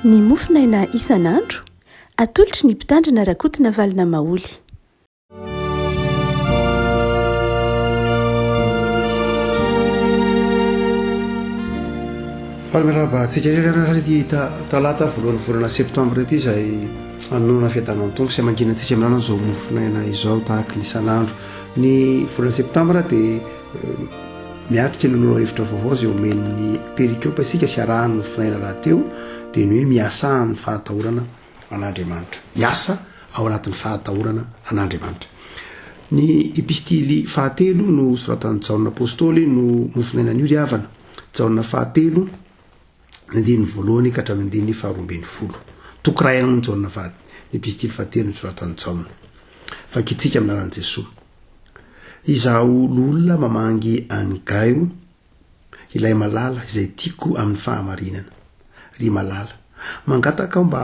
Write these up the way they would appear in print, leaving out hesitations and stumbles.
Ny mofonaina isan'andro, atolotry ny Mpitandrina Rakotonavalona Maholy. Faly miarahaba antsika rehetra ary ity talata voalohan'ny volana septembre ity izay anonona fiadanan'ny Tompo sy hamangiana antsika amin'ny lalana izao mofonaina izao tahaka ny isan'andro. Ny volana septembre dia eh, miatrika ny lohahevitra vaovao izay omen'ny perikopa isika sy arahan'ny mofonaina rahateo dia ny hoe miasa amin'ny fahatahorana an'Andriamanitra. Miasa ao anatin'ny fahatahorana an'Andriamanitra. Ny epistily fahatelo no soratan'i Jaona Apostoly no mofonainan'io ry havana. Jaona fahatelo, ny andininy voalohany ka hatramin'ny andininy faha-12. Toko iray ihany moa ny Jaona faha, ny epistily fahatelo nosoratan'i Jaona. Vakintsika amin'ny anaran'i Jesoa. Izaho loholona mamangy an'i Gaio, Ilay malala izay tiako amin'ny fahamarinana. Ry malala, mangataka aho mba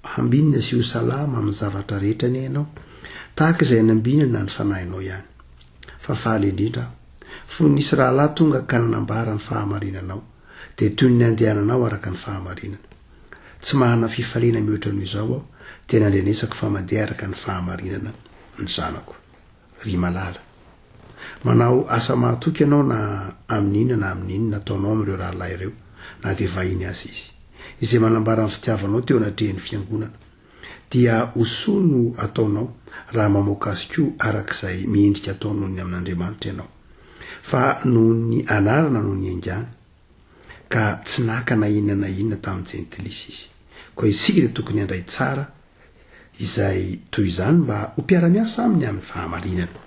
hambinina sy ho salama amin'ny zavatra rehetra anie ianao, tahaka izay anambinana ny fanahinao ihany. Fa faly indrindra aho, fony nisy rahalahy tonga ka nanambara ny fahamarinanao, dia toy ny nandehananao araka ny fahamarinana. Tsy manana fifaliana mihoatra noho izao aho, dia nandrenesako fa mandeha araka ny fahamarinana ny zanako. Ry malala. Manao asa mahatoky ianao na amin'inona na amin'inona ataonao amin'ireo rahalahy ireo, na dia vahiny aza izy. Izay manambara ny fitiavanao teo anatrehan'ny fiangonana. Dia ho soa no ataonao raha mamoaka azy koa araka izay miendrika atao noho ny amin'Andriamanitra ianao. Fa noho ny anarana no niaingàny, ka tsy naka na inona na inona tamin'ny Jentilisa izy. Koa isika dia tokony handray tsara izay toy izany mba ho mpiara-miasa aminy amin'ny fahamarinana.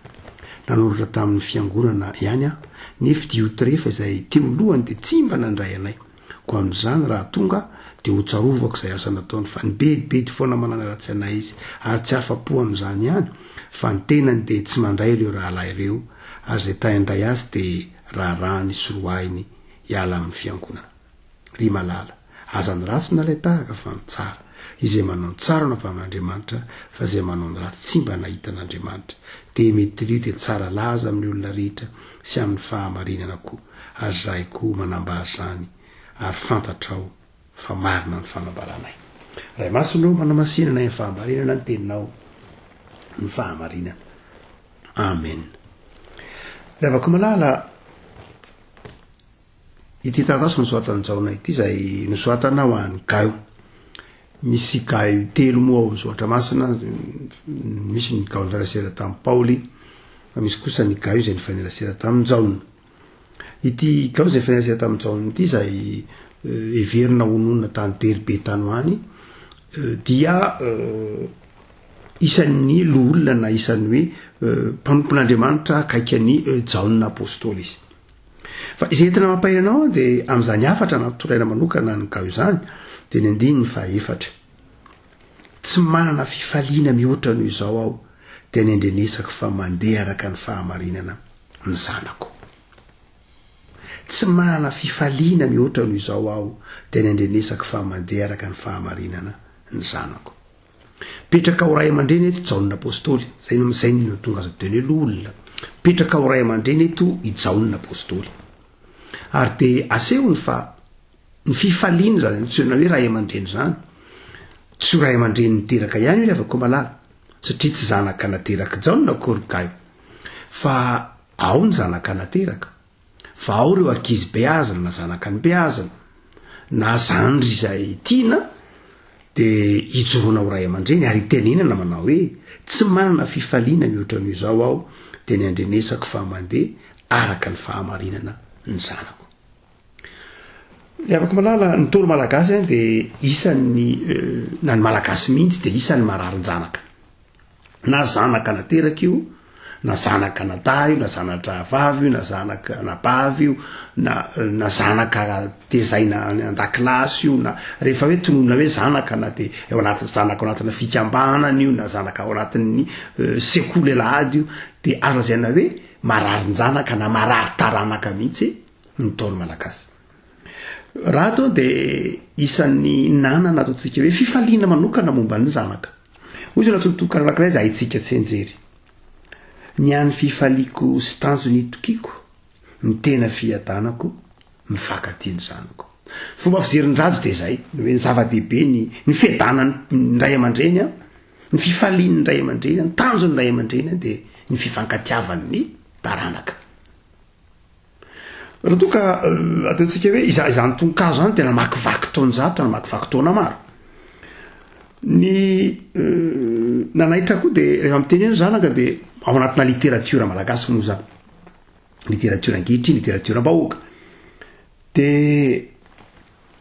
Nanoratra tamin'ny fiangonana ihany aho, nefo Diotrefa izay teo lohany dia tsy mba nandray anay. Koa amin'izany raha tonga aho, dia hotsarovako izay asa nataony, fa nibedibedy foana mananaratsy anay izy, ary tsy afa-po amin'izany ihany, fa ny tenany dia tsy mandray ireo rahalahy ireo, ary izay ta handray azy dia raharahany sy roahiny hiala amin'ny fiangonana. Ry malala, aza ny ratsy no alain-tahaka fa ny tsara. Izay manao ny tsara no avy amin'Andriamanitra, fa izay manao ny ratsy tsy mba nahita an'Andriamanitra. Demetrio dia tsara laza amin'ny olona rehetra sy amin'ny fahamarinana koa, ary izahay koa manambara izany, ary fantatrao fa marina ny fanambaranay. Ray Masina ô, manamasina anay amin'ny fahamarinana ny teninao, ny fahamarinana. Amen. Ry havako malala, Ity taratasy nosoratan'i Jaona ity izay nosoratana ho an'i Gaio. Misy Gaio telo moa ao amin'ny soratra masina, misy ny Gaio nifanerasera tamin'i Paoly, fa misy kosa ny Gaio izay nifanerasera tamin'i Jaona. Ity Gaio izay nifanerasera tamin'i Jaona ity izay eh, heverina ho nonina tany Derbe tany ho any eh, dia eh, isan'ny loholona na isan'ny hoe mpanompon'Andriamanitra akaiky an'i Jaona apostoly izy. Fa izay entina mampahery anao dia amin'izany hafatra nampitondraina manokana an'i Gaio izany dia ny andininy fahaefatra. Tsy manana fifaliana mihoatra noho izao aho dia ny andrenesako fa mandeha araka ny fahamarinana ny zanako. Tsy manana fifaliana mihoatra noho izao aho dia ny andrenesako fa mandeha araka ny fahamarinana ny zanako. Mipetraka ho ray aman-dreny eto Jaona Apostoly. Zay no zay no tonga azo teny hoe loholona. Mipetraka ho ray aman-dreny eto i Jaona Apostoly. Ary dia asehony fa ny fifaliana izany antsoina hoe ray aman-dreny izany, tsy ho ray aman-dreny niteraka ihany io ry havako malala, satria tsy zanaka naterak'i Jaona akory Gaio, fa ao ny zanaka nateraka. Fa ao ireo ankizy beazina na zanaka nibeazina na zandry izay tiana dia ijoroana ho ray aman-dreny ary itenenana manao hoe tsy manana fifaliana mihoatra noho izao aho dia ny andrenesako fa mandeha araka ny fahamarinana ny zanako. Ry havako malala, ny Ntaolo malagasy dia isan'ny na ny malagasy mihitsy dia isan'ny mararin-janaka. Na zanaka nateraka io, na zanaka anadahy io, na zana-drahavavy io, na zanaka anabavy io, na na zanaka tezaina any an-dakilasy io, na rehefa hoe tononina hoe zanaka na dia ao anatin'ny zanaka ao anatina fikambanana io, na zanaka ao anatin'ny sekoly alahady io, dia azo lazaina hoe mararin-janaka na marary taranaka mihitsy ny Ntaolo malagasy. Rado dia isan'ny nanana ataontsika hoe fifaliana manokana momba ny zanaka. Hoy izy anatin'ny tononkalo anankiray izay haintsika tsianjery. Ny hany fifaliako sy tanjona itokiako, ny tena fiadanako, mifankatia ny zanako. Fomba fijerin-dRajo dia izay, ny hoe ny zava-dehibe ny ny fiadanan'ny ray aman-dreny an, ny fifalian'ny ray aman-dreny an, ny tanjon'ny ray aman-dreny an dia ny fifankatiavan'ny taranaka. Raha toa ka ataontsika hoe iza- izany tononkalo izany dia namakivaky taonjato, namakivaky taona maro. Ny nanaitra koa dia rehefa miteny hoe ny zanaka dia ao anatina literatiora malagasy moa izany. Literatiora ankehitriny, literatioram-bahoaka. Dia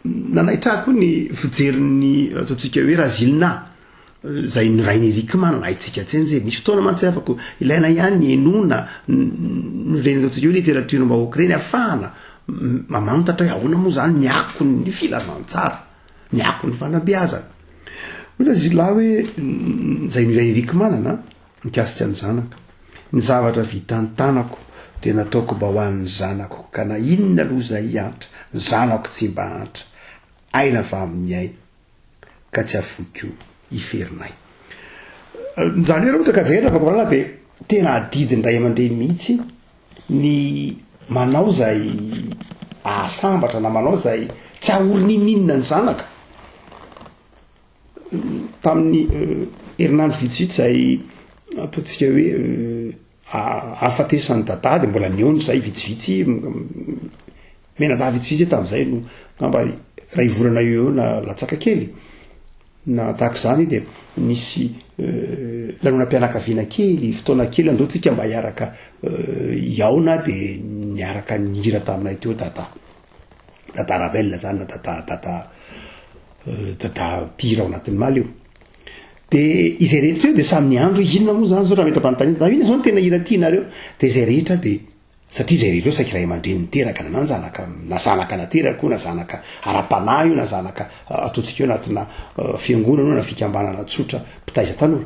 nanaitra ahy koa ny fijerin'ny ataontsika hoe Razilina, izay ny rain'i Eric Manana, haintsika tsianjery. Misy fotoana mantsy afaka ilaina ihany ny henoina ireny ataontsika hoe literatioram-bahoaka ireny ahafahana mamantatra hoe ahoana moa izany ny akon'ny filazantsara, ny akon'ny fanabeazana. Hoy Razilina hoe izay ny rain'i Eric Manana, Mikasika ny zanaka. Ny zavatra vitan'ny tanako dia nataoko mba ho an'ny zanako ka na inona loza hiantra, ny zanako tsy mba antra, aina va amin'ny aina ka tsy afoiko hiferinay. Izany hoe raha ohatra ka jerena fa malala dia tena adidin'ny ray aman-dreny mihitsy ny manao izay ahasambatra na manao izay tsy hahory n'inon'inona ny zanaka. Tamin'ny herinandro vitsivitsy izay ataontsika hoe ahafatesan'i Dada dia mbola nihaona izahay vitsivitsy, mianadahy vitsivitsy aho tamin'izay no angamba iray volana eo eo na latsaka kely na tahaka izany dia nisy lanonam-pianakaviana kely, fotoana kely andao tsika mba hiaraka hihaona dia niaraka nihira taminay teo Dada. Dada Ravel zany na dada dada dada mpihira ao anatin'ny maly io. De izay rehetra eo de samy niandry hoe inona moa zany zao raha metra-panontaniana, da inona zao no tena hira tianareo? De izay rehetra de satria izay rehetra eo saiky ray aman-dreny niteraka na nanjanaka na zanaka nateraka io na zanaka ara-panahy io na zanaka ataontsika hoe anatina fiangonana io na fikambanana tsotra mpitaiza tanora.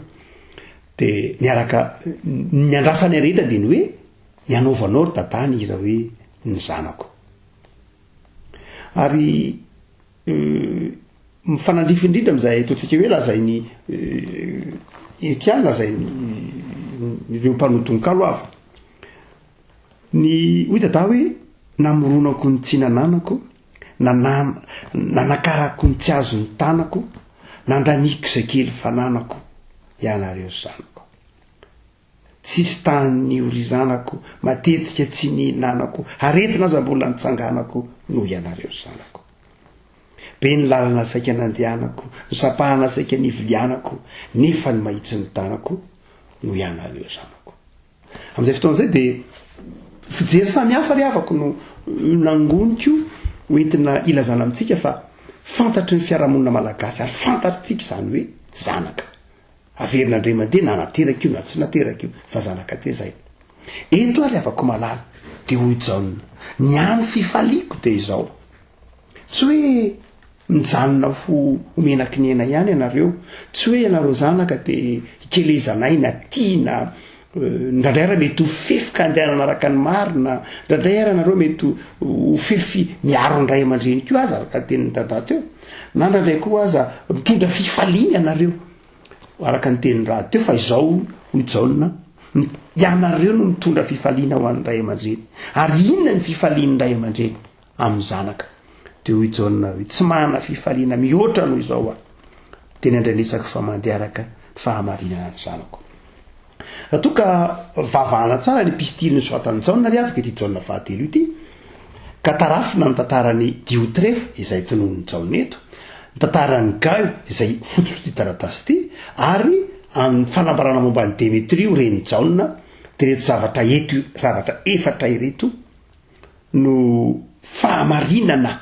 De niaraka ny andrasanay rehetra de ny hoe ny hanaovanao ry dada ny hira hoe ny zanako. Ary mifanandrify indrindra amin'izay ataontsika hoe lazain'i eto ihany lazain'ny ireo mpanao tononkalo avy. Ny hoy dada hoe namoronako ny tsy nananako, nana- nanakarako ny tsy azon'ny tanako, nandaniako izay kely fananako, ianareo zanako. Tsisy tany nihoriranako, matetika tsy nihinanako, aretina aza mbola nitsanganako noho ianareo zanako. Be ny lalana saika nandehanako, ny sampahana saika nivilianako, nefa ny mahitsy ny tanako noho ianareo zanako. Amin'izay fotoana izay dia fijery samy hafa ry havako no nangoniko hoentina hilazana amintsika fa fantatry ny fiarahamonina malagasy ary fantatritsika izany hoe zanaka. Averina indray mandeha na nateraka io na tsy nateraka io fa zanaka tezaina. Eto ary havako malala dia hoy Jaona, ny hany fifaliako dia izao, tsy hoe mijanona ho ho menaky ny hena ihany ianareo, tsy hoe ianareo zanaka dia ikelezanay na tiana, indraindray ary mety ho fefy ka andehanana araka ny marina, indraindray ary ianareo mety ho fefy miaro ny ray aman-dreny koa aza araka ny tenin'i Dada teo, na indraindray koa aza mitondra fifaliana ianareo. Araka ny tenin'i Rado teo fa izao hoy Jaona, ianareo no mitondra fifaliana ho an'ny ray aman-dreny. Ary inona ny fifalian'ny ray aman-dreny amin'ny zanaka? Dia hoy Jaona hoe tsy manana fifaliana mihoatra noho izao aho. Teny andrenesako fa mandeha araka ny fahamarinana ny zanako. Raha toa ka vavahana tsara ny epistily nosoratan'i Jaona ry havako ity Jaona fahatelo ity, ka tarafina ny tantaran'i Diotrefa izay tononin'i Jaona eto, ny tantaran'i Gaio izay fototr'ity taratasy ity, ary amin'ny fanambarana momba an'i Demetrio renin'i Jaona, dia ireto zavatra eto zavatra efatra ireto no fahamarinana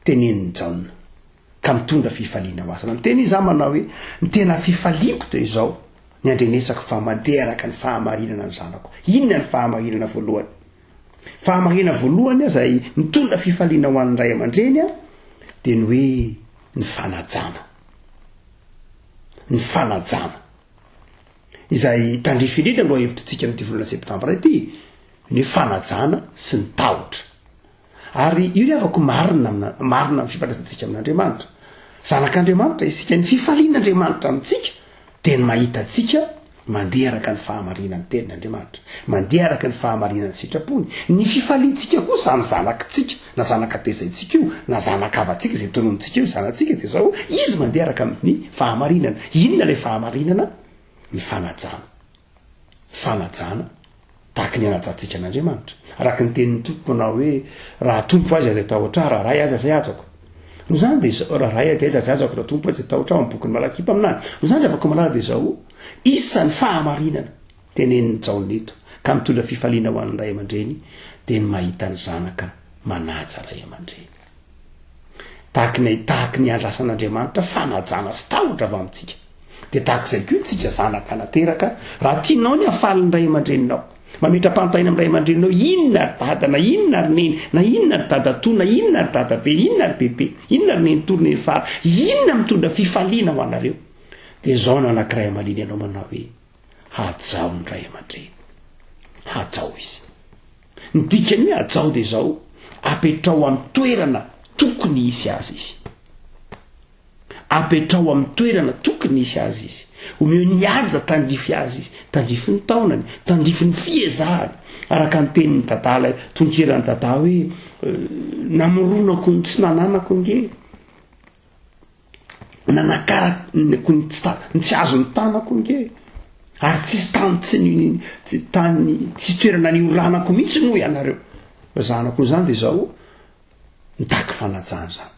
tenenin'i Jaona. ka mitondra fifaliana ho azy. Raha miteny izy aho manao hoe, ny tena fifaliako dia izao, ny andrenesako fa mandeha araka ny fahamarinana ny zanako. Inona ny fahamarinana voalohany? Fahamarinana voalohany izay mitondra fifaliana ho an'ny ray aman-dreny dia ny hoe ny fanajana. Ny fanajana. Izay tandrify indrindra ny lohahevitritsika amin'ity volana septambra ity, ny fanajana sy ny tahotra. Ary io ry havako marina amina, marina amin'ny fifandraisantsika amin'Andriamanitra. Zanak'Andriamanitra isika, ny fifalian'Andriamanitra amintsika dia ny mahita antsika. Mandeha araka ny fahamarinan'ny Tenin'Andriamanitra. Mandeha araka ny fahamarinan'ny sitrapony. Ny fifaliantsika koa izany zanakitsika, na zanaka tezaintsika io, na zanak'havantsika izay tononintsika io, zanatsika dia izao, izy mandeha araka ny fahamarinana. Inona ilay fahamarinana? Ny fanajana. Fanajana tahaka ny anajantsika an'Andriamanitra. Araka ny tenin'ny Tompo manao hoe, raha Tompo aiza izay tahotra ahy, raha Ray aza izay hajako. Noho izany dia izao, raha Ray dia aiza izay hajako, raha Tompo aiza izay tahotra ahy, ao amin'ny bokin'i Malakia mpaminany. Noho izany ry havako malala dia izao, isan'ny fahamarinana tenenin'i Jaona eto, ka mitondra fifaliana ho an'ny ray aman-dreny, dia ny mahita ny zanaka manaja ray aman-dreny. Tahaky ny tahaky ny andrasan'Andriamanitra fanajana sy tahotra avy amintsika. Dia tahaka izay koa tsika zanaka nateraka, raha tianao ny hafaly ny ray aman-dreninao, mametra-panontaniana amin'ny ray aman-dreninao, inona ry dada na inona ry neny, na inona ry dadatoa, na inona ry dadabe, inona ry bebe, inona ry nenitoa ry nenifara, inona mitondra fifaliana ho anareo? Dia izao no anankiray hamaliany anao manao hoe, hajao ny ray aman-dreny. Hajao izy. Ny dikan'ny hoe hajao dia izao, apetrao amin'ny toerana tokony hisy azy izy. Apetraho amin'ny toerana tokony hisy azy izy. Omeo ny haja tandrify azy izy, tandrify ny taonany, tandrify ny fiezahany. Araka ny tenin'i Dada ilay tononkiran'i Dada hoe namoronako ny tsy nananako ange, nanakarako ny tsy ta- ny tsy azon'ny tanako ange, ary tsisy tany tsy ny tsy tany tsisy toerana nioranako mihitsy noho ianareo. Fa zanako izany dia izao, mitaky fanajana izany.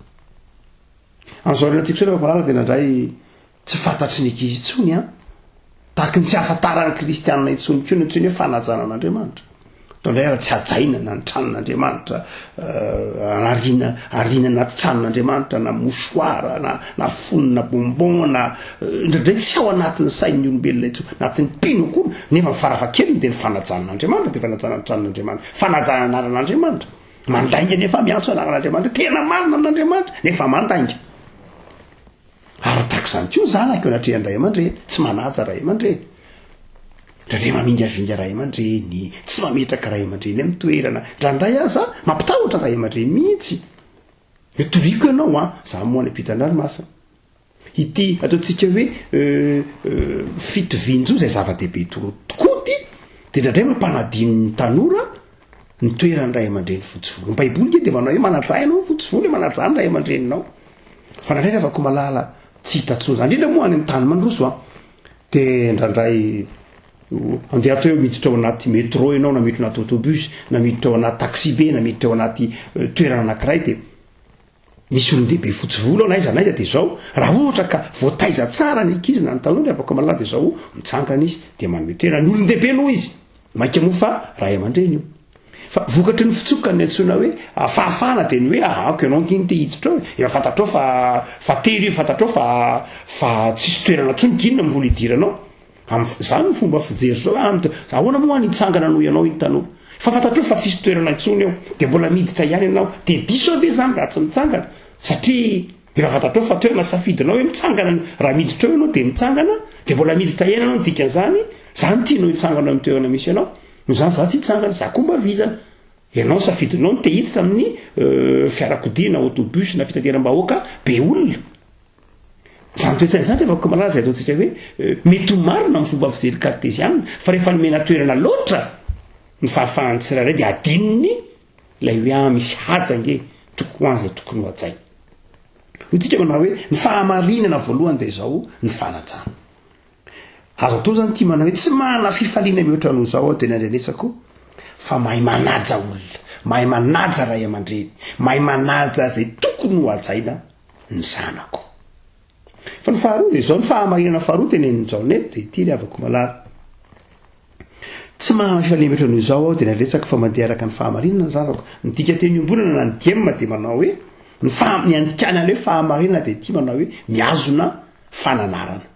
Amin'izao aorianantsika izao rehefa malala dia nandray tsy fantatry ny ankizy intsony an. Tahaky ny tsy ahafantaran'ny kristianina intsony koa ny antsoiny hoe fanajana an'Andriamanitra. Indraindray ary tsy hajaina na ny tranon'Andriamanitra, eh, ariana ariana anaty tranon'Andriamanitra na mouchoir na na fonona bonbon na eh, indraindray tsy ao anatin'ny sain'ny olombelona intsony, anatin'ny mpino akory, nefa ny farafahakeliny dia ny fanajana an'Andriamanitra, dia fanajana ny tranon'Andriamanitra, fanajana anaran'Andriamanitra. Mandainga nefa miantso anaran'Andriamanitra. Tena marina amin'Andriamanitra nefa mandainga. Ary tahaka izany koa ny zanaka eo anatrehan'ny ray aman-dreny, tsy manaja ray aman-dreny. Indraindray mamingavinga ray aman-dreny, tsy mametraka ray aman-dreny amin'ny toerana. Indraindray aza mampitahotra ray aman-dreny mihitsy. Hoe toriko ianao an, za moa any ampitan-dranomasina. Ity ataontsika hoe fitovian-jo izay zava-dehibe tokoa ity dia indraindray mampanadino ny tanora ny toeran'ny ray aman-dreny fotsy volo. Ny Baiboly nge dia manao hoe manajà ianao ny fotsy volo, manajà ny ray aman-dreninao. Fa indraindray rehefa koa malala tsy hita intsony izany, indrindra moa any amin'ny tany mandroso an, dia indraindray andeha atao hoe miditra ao anaty métro ianao na miditra anaty autobus na miditra ao anaty taxi be na miditra ao anaty toerana anankiray dia Misy olon-dehibe fotsy volo ao na aiza na aiza dia izao, raha ohatra ka voataiza tsara ny ankizy na ny tanora ry havako aman-lahy dia izao, mitsangana izy dia manome toerana ny olon-dehibe aloha izy, mainka moa fa ray aman-dreny io. Fa vokatry ny fitsoka ny antsoina hoe fahafahana dia ny hoe aako ianao ange no te hiditra ao e, efa fantatrao fa fa tery io, fantatrao fa fa tsisy toerana intsony k'inona no mbola hidiranao. Am zany ny fomba fijery zao am ahoana moa any hitsangana noho ianao iny tanora fa fantatrao fa tsisy toerana intsony eo de mbola miditra ihany ianao de diso ve zany raha tsy mitsangana satria efa fantatrao fa toerana safidinao hoe mitsangana raha miditra eo ianao de mitsangana de mbola miditra ihany ianao ny dikan'izany zany tianao hitsangana eo amin'ny toerana misy anao noho izany za tsy hitsangana za koa mba vizana ianao safidinao ny te hiditra amin'ny euh, fiarakodia na autobus na fitateram-bahoaka be olona Izany toe-tsaina izany rehefa malaza izay ataontsika hoe mety ho marina amin'ny fomba fijery karteziana fa rehefa nomena toerana loatra ny fahafahan'ny tsirairay dia adinony ilay hoe ah misy haja ange toko ho an'izay tokony ho hajaina. Hoy tsika manao hoe ny fahamarinana voalohany dia izao ny fanajana. Azo atao izany ity manao hoe tsy manana fifaliana mihoatra noho izao aho dia ny andrenesako fa mahay manaja olona, mahay manaja ray aman-dreny, mahay manaja izay tokony ho hajaina ny zanako. Fa ny faharoa dia izao, ny fahamarinana faharoa tenenin'i Jaona eto dia ity ry havako malala. Tsy mahay fifaliana noho izao aho dia naretsako fa mandeha araka ny fahamarinana ny zanako. Ny dikanteny iombonana na ny diem dia manao hoe, ny faha, ny andikana ilay hoe fahamarinana dia ity manao hoe mihazona fananarana.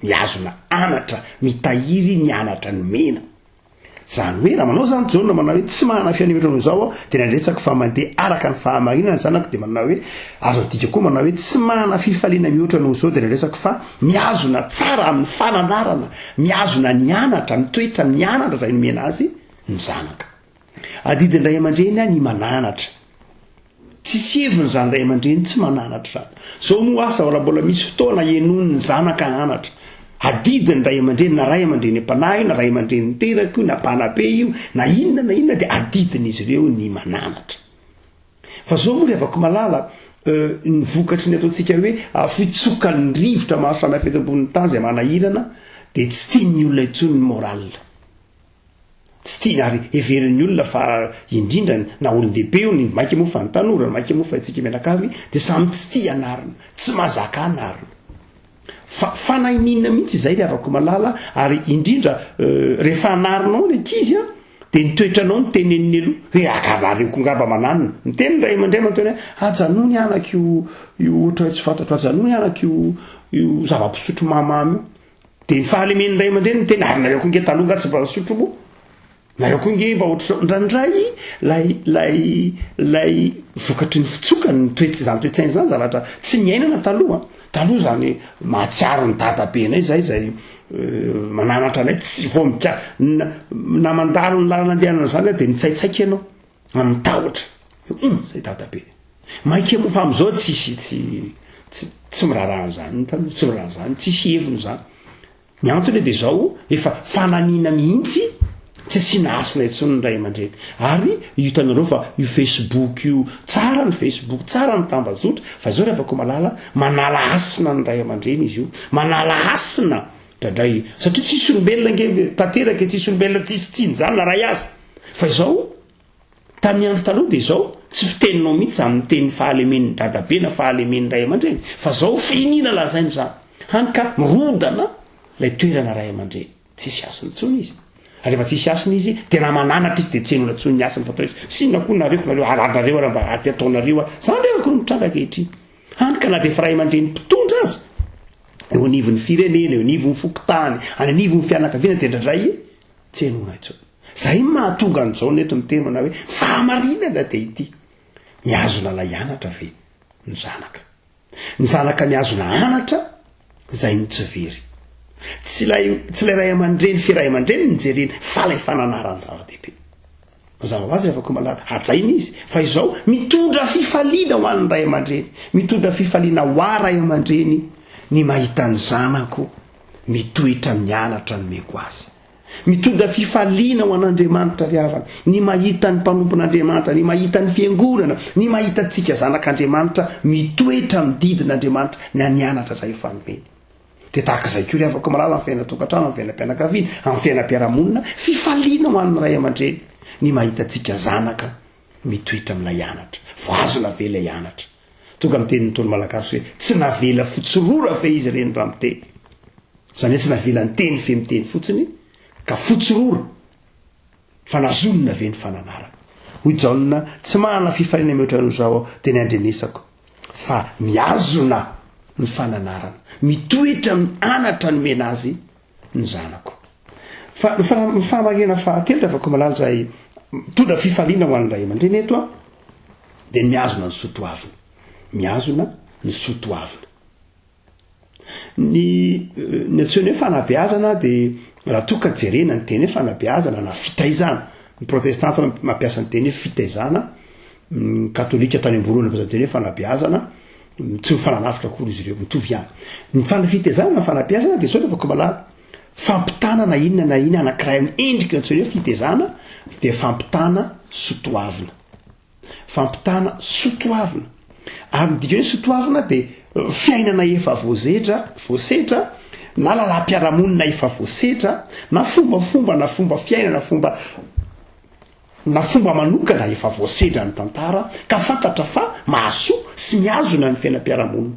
Mihazona anatra, mitahiry ny anatra nomena. Izany hoe raha manao izany Jaona manao hoe tsy manana fiainana noho izao aho dia nandretsako fa mandeha araka ny fahamarinana ny zanako dia manao hoe azo adika koa manao hoe tsy manana fifaliana mihoatra noho izao dia nandretsako fa mihazona tsara amin'ny fananarana, mihazona ny anatra, mitoetra ny anatra izay nomena azy ny zanaka. Adidin'ny ray aman-dreny ny mananatra. Tsisy heviny izany ray aman-dreny tsy mananatra izany. Zao moa asa raha mbola misy fotoana henoin'ny zanaka anatra. Adidin'ny ray aman-dreny, na ray aman-dreny am-panahy io, na ray aman-dreny niteraka io, na mpanabe io, na inona na inona dia adidin'izy ireo ny mananatra. Fa zao moa ry havako malala, ny vokatry ny ataontsika hoe fitsokan'ny rivotra maro samihafa eto ambonin'ny tany izay manahirana dia tsy tian'ny olona intsony ny morale. Tsy tiany ary heverin'ny olona fa indrindra na olon-dehibe io, ny mainka moa fa ny tanora, ny mainka moa fa isika mianakavy dia samy tsy tia anarina, tsy mahazaka anarina. Fa fanahinina mihitsy izay ry havako malala ary indrindra rehefa anarinao ny ankizy an, dia ny toetranao no teneniny aloha hoe akanareo koa ngamba mananona. Miteny ny ray aman-dreny manontany hoe ajanony anaka io io ohatra hoe tsy fantatro ajanony anaka io io zava-pisotro mahamamo io. Dia ny fahalemen'ny ray aman-dreny miteny ary nareo koa nge taloha nga tsy mba nisotro moa? Nareo koa nge mba ohatr'izao. Indraindray lay lay lay vokatry ny fitsokany ny toetra izany toe-tsaina izany zavatra tsy niainana taloha. Taloha izany mahatsiaro ny dadabenay izay izay mananatra anay tsy vao mika na na mandalo ny lalana andehanana izany dia mitsaitsaika ianao amin'ny tahotra. Hum zay dadabe. Mainka moa fa amin'izao tsisy tsy tsy tsy miraharaha an'izany ny taloha, tsy miraharaha an'izany, tsisy heviny izany. Ny antony dia izao, efa fananiana mihitsy, tsy asiana hasina intsony ny ray aman-dreny. Ary hitanareo fa io Facebook io, tsara ny Facebook, tsara ny tambajotra, fa izao ry havako malala, manala hasina ny ray aman-dreny izy io, manala hasina indraindray, satria tsisy olombelona ange tanteraka e, tsisy olombelona tsisy tsiny izany na ray aza. Fa izao, Tamin'ny andro taloha dia izao, tsy fiteninao mihitsy izany miteny fahalemen'ny dadabe na fahalemen'ny ray aman-dreny, fa izao fihiniana lazaina izany. Hany ka mirodana ilay toerana ray aman-dreny. Tsisy hasiny intsony izy. Ary rehefa tsisy hasiny izy, dia raha mananatra izy dia tsy henoina intsony ny hasiny fa atao hoe sy inona koa nareo, nareo arahanareo ary mba aty ataonareo ary. Izany re akory mitranga ankehitriny. Hany ka na dia efa ray aman-dreny mpitondra aza, eo anivon'ny firenena, eo anivon'ny fokontany, any anivon'ny fianakaviana dia indraindray tsy henoina intsony. Zay no mahatonga an'i Jaona eto miteny manao hoe, fahamarinana dia ity, mihazona ilay anatra ve ny zanaka? Ny zanaka mihazona anatra izay no tsy very. Tsy ilay tsy ilay ray aman-dreny firay aman-dreny no jerena fa ilay fananarana zava-dehibe. Mazava ho azy rehefa koa malala, hajaina izy fa izao mitondra fifaliana ho an'ny ray aman-dreny, mitondra fifaliana ho ahy ray aman-dreny ny mahita ny zanako mitoetra mianatra nomeko azy. Mitondra fifaliana ho an'Andriamanitra ry havana, ny mahita ny mpanompon'Andriamanitra, ny mahita ny fiangonana, ny mahita antsika zanak'Andriamanitra mitoetra amin'ny didin'Andriamanitra na ny anatra izay efa nomeny. Dia tahaka izay koa ry havako malala amin'ny fiainan-tokantrano, amin'ny fiainam-pianakaviana, amin'ny fiainam-piarahamonina, fifaliana ho an'ny ray aman-dreny ny mahita antsika zanaka mitoetra amin'ilay anatra. Voazona ve ilay anatra? Tonga amin'ny tenin'ny Ntaolo Malagasy hoe tsy navela fotsy rora ve izy ireny raha miteny? Izany hoe tsy navela niteny fe miteny fotsiny ka fotsy rora fa nazonina ve ny fananarana? Hoy Jaona, tsy manana fifaliana mihoatra noho izao aho, dia ny andrenesako fa mihazona ny fananarana, mitoetra amin'ny anatra nomena azy ny zanako. Fa ny fahamarinana fahatelo Ravakomalala izay mitondra fifaliana ho an'ny ray aman-dreny eto an, dia ny mihazona ny soa toavina. Mihazona ny soa toavina. Ny ny antsoina hoe fanabeazana dia raha toa ka jerena ny teny hoe fanabeazana na fitaizana, ny protestanta mampiasa ny teny hoe fitaizana, ny katolika tany am-boalohany nampiasa ny teny hoe fanabeazana, tsy mifanalavitra akory izy ireo, mitovy ihany. Ny fana- fitaizana na fanabeazana dia sao rehefa malala, fampitana na inona na inona anankiray amin'ny endriky ny antsoina hoe fitaizana dia fampitana sotoavina. Fampitana sotoavina. Ary ny dikany hoe sotoavina dia fiainana efa voasedra, voasedra, na lalam-piarahamonina efa voasedra, na fombafomba na fomba fiainana, fomba na fomba manokana efa voasedra ny tantara ka fantatra fa mahasoa sy mihazona ny fiainam-piarahamonina,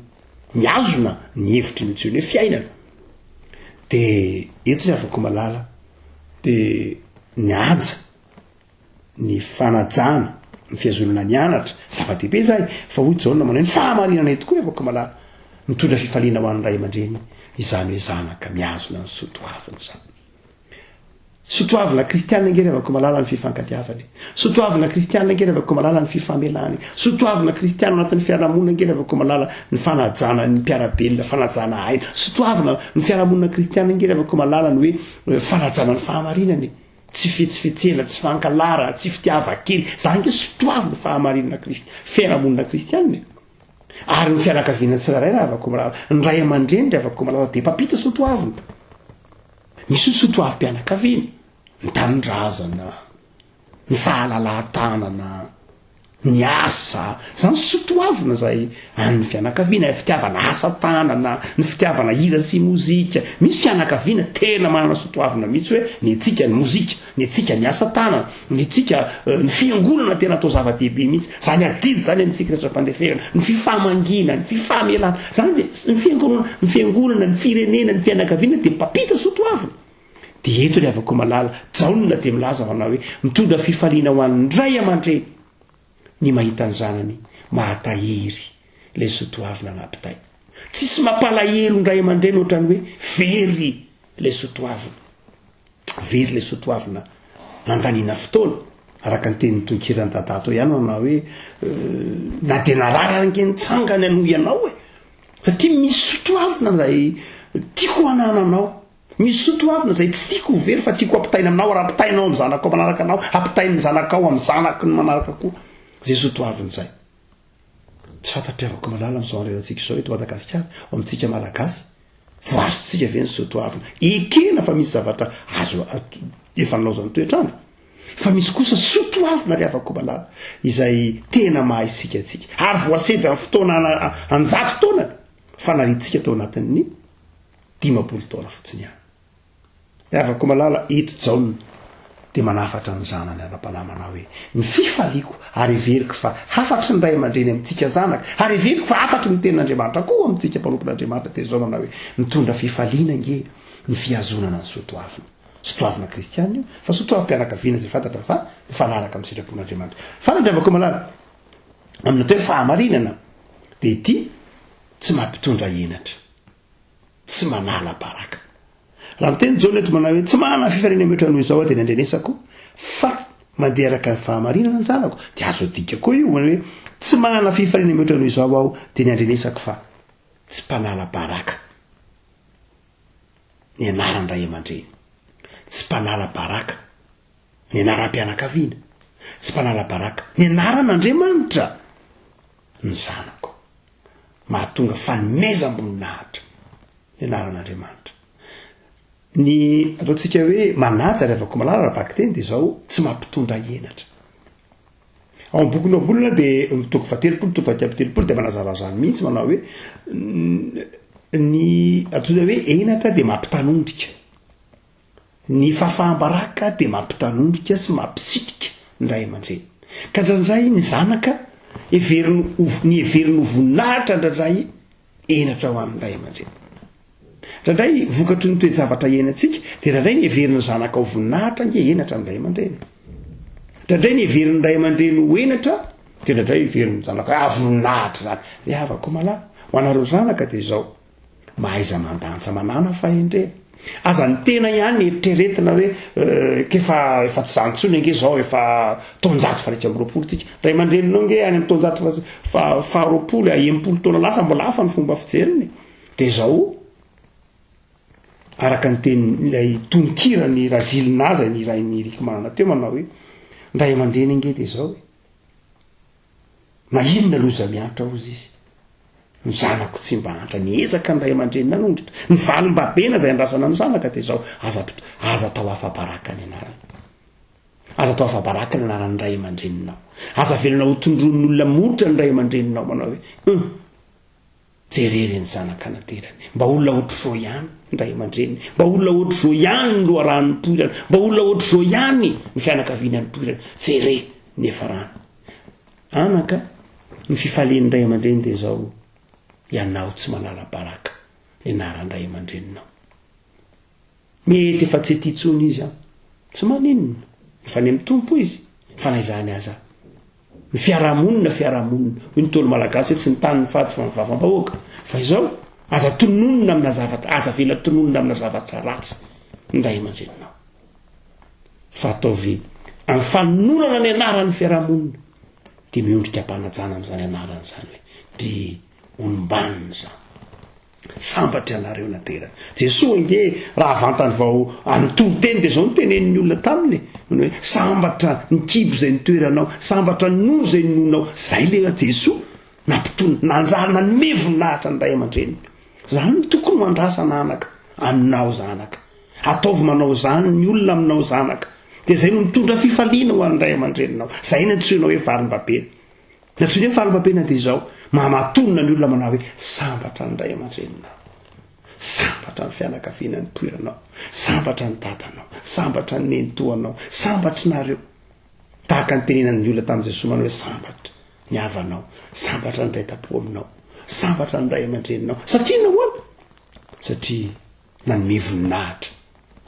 mihazona ny hevitry ny antsoina hoe fiainana. Dia eto ry havako malala dia ny haja ny fanajana, ny fihazonana ny anatra, zava-dehibe izay, fa hoy Jaona manao hoe ny fahamarinana eto koa ry havako malala, mitondra fifaliana ho an'ny ray aman-dreny izany hoe zanaka mihazona ny soa toavina izany. Soa toavina kristiana ange ry havako malala ny fifankatiavana e. Soa toavina kristiana ange ry havako malala ny fifamelana e. Soa toavina kristiana anatin'ny fiarahamonina ange ry havako malala ny fanajana ny mpiara-belona, fanajana aina. Soa toavina ny fiarahamonina kristiana ange ry havako malala ny hoe fanajana ny fahamarinana e. Tsy fihetsifetsena, tsy fankalara, tsy fitiavan-kely. Izany ange sotoavina fahamarinana kristi, fiarahamonina kristianina e. Ary ny fianakaviana tsirairay raha avy akomalala, ny ray aman-dreny ry avy akomalala dia mpampita sotoavina. Misy ny soatoavim-pianakaviana, ny tanindrazana, ny fahalalahan-tanana, ny asa, izany soatoavina izay an'ny fianakaviana, ny fitiavana asa tanana, ny fitiavana hira sy mozika. Misy fianakaviana tena manana soatoavina mihitsy hoe ny antsika ny mozika, ny antsika ny asa tanana, ny antsika ny fiangonana tena atao zava-dehibe mihitsy. Izany adidy izany amintsika rehetra mpandeferana, ny fifamangiana, ny fifamelana. Izany dia ny fiangonana, ny fiangonana, ny firenena, ny fianakaviana dia mpampita soatoavina. Dia eto ry havako malala, Jaona dia milaza manao hoe, mitondra fifaliana ho an'ny ray aman-dreny ny mahita ny zanany mahatahiry ilay soatoavina nampitaina. Tsisy mampalahelo ny ray aman-dreny ohatran'ny hoe very ilay soatoavina. Very ilay soatoavina nandaniana fotoana. Araka ny tenin'ny tononkiran'i Dada teo ihany manao hoe, na dia narary ary ange nitsangana noho ianao e. Satria misy soatoavina izay tiako hanananao. Misy soa toavina izay tsy tiako ho very fa tiako ampitaina aminao ary ampitainao amin'ny zanakao manaraka anao, ampitain'ny zanakao amin'ny zanaky ny manaraka koa izay soa toavina izay. Tsy fantatry havako malala amin'izao andrenantsika izao eto Madagasikara, ao amintsika Malagasy, voazontsika ve ny soa toavina? Ekena fa misy zavatra azo efa nilaozan'ny toetr'andro, fa misy kosa soa toavina ry havako malala izay tena maha isika antsika ary voasedra amin'ny fotoana anjato taonany fa nariantsika tao anatin'ny 50 taona fotsiny ihany. Ry havako malala, eto Jaona dia manafatra ny zanany ara-panahy manao hoe, Ny fifaliako, ary heveriko fa hafatry ny ray aman-dreny amintsika zanaka, ary heveriko fa hafatry ny tenin'Andriamanitra koa amintsika mpanompon'Andriamanitra, dia izao manao hoe, Mitondra fifaliana ange ny fihazonana ny soatoavina. Soatoavina kristiana io, fa soatoavim-pianakaviana izay fantatra fa mifanaraka amin'ny sitrapon'Andriamanitra. Fa ry havako malala, amin'ny atao hoe fahamarinana dia ity tsy mampitondra henatra. tsy manala baraka. Raha miteny Jaona eto manao hoe tsy manana fifaliana mihoatra noho izao aho dia ny andrenesako fa mandeha araka ny fahamarinana ny zanako dia azo adika koa io hoe tsy manana fifaliana mihoatra noho izao aho dia ny andrenesako fa tsy mpanala baraka ny anaran-dray aman-dreny, tsy mpanala baraka ny anaram-pianakaviana, tsy mpanala baraka ny anaran'Andriamanitra ny zanako. Mahatonga fanomezam-boninahitra ny anaran'Andriamanitra. Ny ataontsika hoe manaja ry havako malala ara-bakiteny dia izao, tsy mampitondra henatra. Ao amin'ny bokin'ny Ohabolana dia toko faha-telopolo, toko faha-31 dia manazava izany mihitsy manao hoe ny antsoina hoe henatra dia mampitanondrika. Ny fahafaham-baraka dia mampitanondrika sy mampisitrika ny ray aman-dreny. Ka indraindray ny zanaka heveriny ho ny heveriny ho voninahitra indraindray henatra ho an'ny ray aman-dreny. Indraindray vokatry ny toe-javatra iainantsika dia indraindray ny heverin'ny zanaka ho voninahitra ange henatra ny ray aman-dreny. Indraindray ny heverin'ny ray aman-dreny ho henatra dia indraindray heverin'ny zanaka hoe ah voninahitra izany. Ry havako malala, ho anareo zanaka dia izao. Mahaiza mandanja manàna fahendrena. Aza ny tena ihany eritreretina hoe k'efa efa tsy zany intsony ange zao efa taonjato faha 21 tsika. Ray aman-dreninao ange any amin'ny taonjato faha faha 20 60 taona lasa mbola hafa ny fomba fijeriny. Dia zao araka ny tenin'ilay tononkiran'i Razilina izay nirahin'i Eric Manana teo manao hoe ny ray aman-dreny ange dia zao e. Na inona loza miantra hozy izy. Ny zanako tsy mba antra. Niezaka ny ray aman-dreny nanondrotra. Ny valim-babena izay andrasana amin'ny zanaka dia izao, aza aza atao afa-baraka ny anarany. Aza atao afa-baraka ny anaran'ny ray aman-dreninao. Aza avelona ho tondroin'ny olona molotra ny ray aman-dreninao manao hoe, hum, jereo ireny zanaka naterany. Mba olona ohatr'izao ihany ny ray aman-dreniny. Mba olona ohatr'izao ihany ny loharano nipoirany. Mba olona ohatr'izao ihany ny fianakaviana nipoirany. Jereo ny niafarany. Anaka, ny fifalian'ny ray aman-dreny dia izao, ianao tsy manala baraka ny anaran'ny ray aman-dreninao. Mety efa tsy ety intsony izy an! Tsy maninona, efa any amin'ny Tompo izy, fa na izany aza, ny fiarahamonina fiarahamonina, hoy ny Ntaolo malagasy hoe tsy ny tany ny fady fa ny vavam-bahoaka. Fa izao, aza tononina amina zavatra, aza avela tononina amina zavatra ratsy ny ray aman-dreninao. Fa ataovy amin'ny fanononana ny anaran'ny fiarahamonina dia miondrika am-panajana amin'izany anarana izany hoe dry olom-banona izany. Sambatra ianareo nateraka. Jesoa ange raha vantany vao nitory teny dia izao no tenenin'ny olona taminy e. Ny hoe sambatra ny kibo izay nitoeranao, sambatra ny nono izay ninoanao. Izay ilay Jesoa nampitony, nanjary nanome voninahitra ny ray aman-dreniny. Izany no tokony ho andrasana anaka aminao zanaka. Ataovy manao izany ny olona aminao zanaka. Dia izay no mitondra fifaliana ho an'ny ray aman-dreninao. Izay no antsoina hoe valim-babena. Ny antsoina hoe valim-babena dia izao, maha-matonina ny olona manao hoe sambatra ny ray aman-dreninao. Sambatra ny fianakaviana nipoiranao. Sambatra ny dadanao. Sambatra ny nenitoanao. Sambatra nareo. Tahaka ny tenenan'ny olona tamin'i Jesoa manao hoe sambatra ny havanao, sambatra ny iray tampo aminao, sambatra ny ray aman-dreninao. Satria nahoana? Satria nanome voninahitra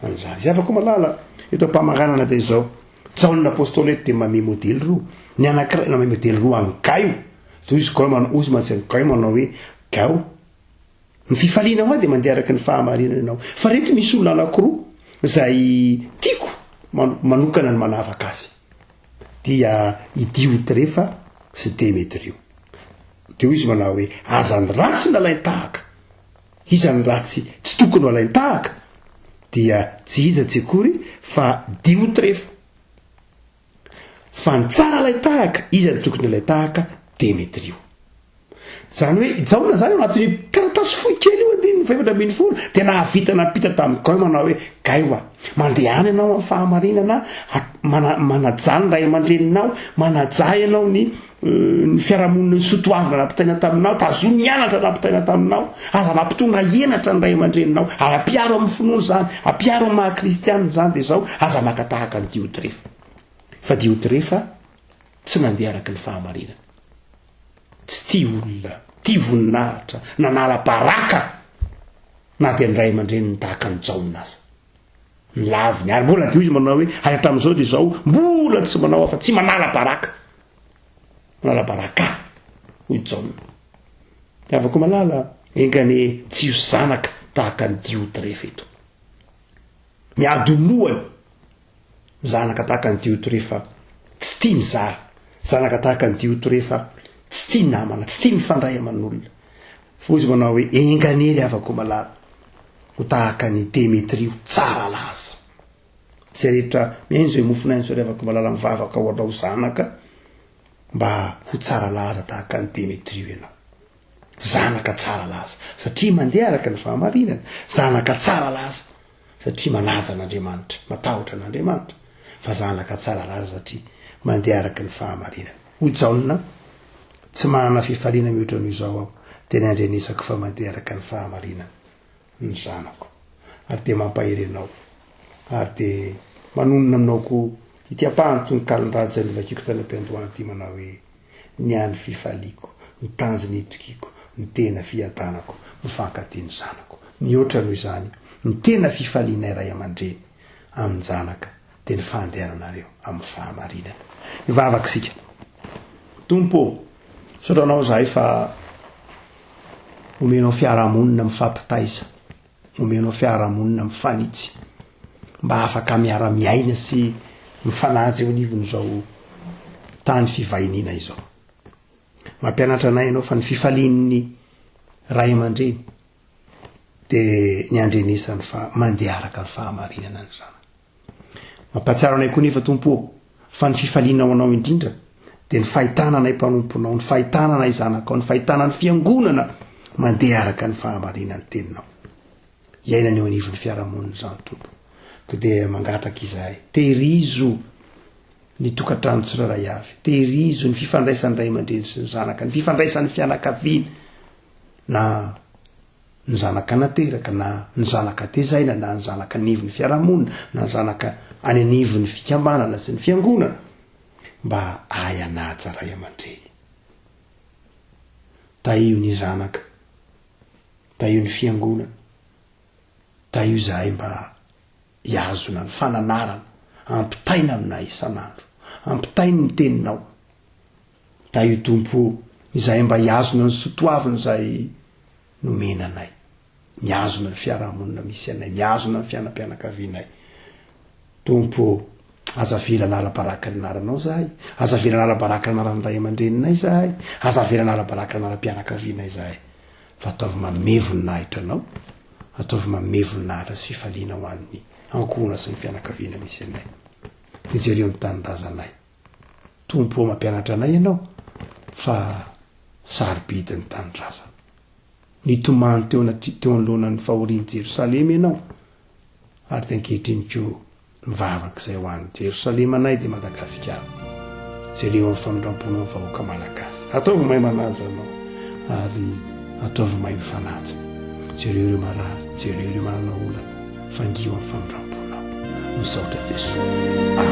an'izany. Izay afaka malala eto am-pamaranana dia izao. Jaona Apostoly eto dia manome modely roa. Ny anankiray nanome modely roa an'i Gaio. Toy izy Gaio manao, hozy mantsy an'i Gaio manao hoe Gao. Ny fifaliana ho ahy dia mandeha araka ny fahamarinana ianao. Fa reto misy olona anankiroa izay tiako manokana ny manavaka azy. Dia i Diotrefa sy Demetrio. Dia hoy izy manao hoe aza ny ratsy nalain-tahaka. Iza ny ratsy tsy tokony ho alain-tahaka? Dia tsy iza tsy akory fa Diotrefa. Fa ny tsara alain-tahaka, iza no tokony alain-tahaka? Demetrio. Izany hoe i Jaona izany ao anatin'io taratasy fohy kely io andininy faha-14 dia nahavita nampita tamin'i Gaio manao hoe, Gaio a, mandehana ianao amin'ny fahamarinana, manajà ny ray aman-dreninao, manajà ianao ny ny fiarahamonina ny soatoavina nampitaina taminao, tazomy ny anatra nampitaina taminao, aza mampitondra henatra ny ray aman-dreninao, ary ampiaro amin'ny finoana izany, ampiaro amin'ny maha kristianina izany, dia izao, aza maka tahaka an'i Diotrefa. Fa Diotrefa tsy nandeha araka ny fahamarinana. Tsy tia olona, tia voninahitra, nanala baraka na dia ny ray aman-dreniny tahaka an'i Jaona aza. Ny laviny, ary mbola dia izy manao hoe, ary hatramin'izao dia izao, mbola tsy manao afa-tsy manala baraka. Manala baraka, hoy Jaona. Ry havako malala, enga anie tsy ho zanaka tahaka an'i Diotrefa eto. Miady ho lohany, zanaka tahaka an'i Diotrefa, tsy tia mizara, zanaka tahaka an'i Diotrefa, tsy tia namana, tsy tia mifandray aman'olona. Fa hoy izy manao hoe, Enga anie ry havako malala, ho tahaka an'i Demetrio tsara laza. Izay rehetra mihaino izay mofon'aina izao ry havako malala, mivavaka ho anao zanaka, mba ho tsara laza tahaka an'i Demetrio ianao. Zanaka tsara laza, satria mandeha araka ny fahamarinana, zanaka tsara laza, satria manaja an'Andriamanitra, matahotra an'Andriamanitra, fa zanaka tsara laza satria mandeha araka ny fahamarinana. Hoy Jaona, Tsy manana fifaliana mihoatra noho izao aho, dia ny handrenesako fa mandeha araka ny fahamarinana ny zanako. Ary dia mampahery anao, ary dia manonona aminao koa ity ampahan'ny tononkalon-dRaja novakiako tany am-piandohana ity manao hoe, Ny hany fifaliako, ny tanjona itokiako, ny tena fiadanako, mifankatia ny zanako. Mihoatra noho izany, ny tena fifalianay ray aman-dreny amin-janaka dia ny fandehananareo amin'ny fahamarinana. Hivavaka isika. Tompo ô, misaotra Anao izahay fa omenao fiarahamonina mifampitaiza, omenao fiarahamonina mifanitsy, mba afaka miara-miaina sy mifanaja eo anivon'izao tany fivahiniana izao. Mampianatra anay Ianao fa ny fifalian'ny ray aman-dreny dia ny handrenesany fa mandeha araka ny fahamarinana ny zanany. Mampahatsiaro anay koa nefa Tompo ô, fa ny fifaliana ho anao indrindra dia ny fahitana anay mpanomponao, ny fahitana anay zanakao, ny fahitana ny fiangonana mandeha araka ny fahamarinan'ny teninao. Iainana eo anivon'ny fiarahamonina izany Tompo. Koa dia mangataka izahay, tehirizo ny tokantrano tsirairay avy, tehirizo ny fifandraisan'ny ray aman-dreny sy ny zanaka, ny fifandraisan'ny fianakaviana na ny zanaka nateraka na ny zanaka tezaina na ny zanaka anivon'ny fiarahamonina na ny zanaka any anivon'ny fikambanana sy ny fiangonana mba ahay hanaja ray aman-dreny. Tahio ny zanaka, tahio ny fiangonana, tahio izahay mba hihazona ny fananarana ampitaina aminay isan'andro. Ampitainy ny teninao. Tahio Tompo o, izahay mba hihazona ny sotoavina izay nomena anay, mihazona ny fiarahamonina misy anay, mihazona ny fianam-pianakavianay. Tompo o, aza avela hanala-baraka ny anaranao izahay, aza avela hanala-baraka ny anaran'ny ray aman-dreninay izahay, aza avela hanala-baraka ny anaram-pianakavianay izahay, fa ataovy manome voninahitra anao, ataovy manome voninahitra sy fifaliana ho an'ny ankohonana sy ny fianakaviana misy anay. Dia jereo ny tanindrazanay. Tompo ô mampianatra anay ianao fa sarobidy ny tanindrazana. Nitomany teo anatri teo anoloanan'ny fahorian'i Jerosalema ianao. Ary dia ankehitriny koa mivavaka izay ho an'i Jerosalemanay dia Madagasikara. Jereo amin'ny famindram-ponao ny vahoaka malagasy. Ataovy mahay manaja anao ary ataovy mahay mifanaja. Jereo ireo marary, jereo ireo manana olana. Fangio amin'ny famindram-ponao. Misaotra Jesoa. Amen.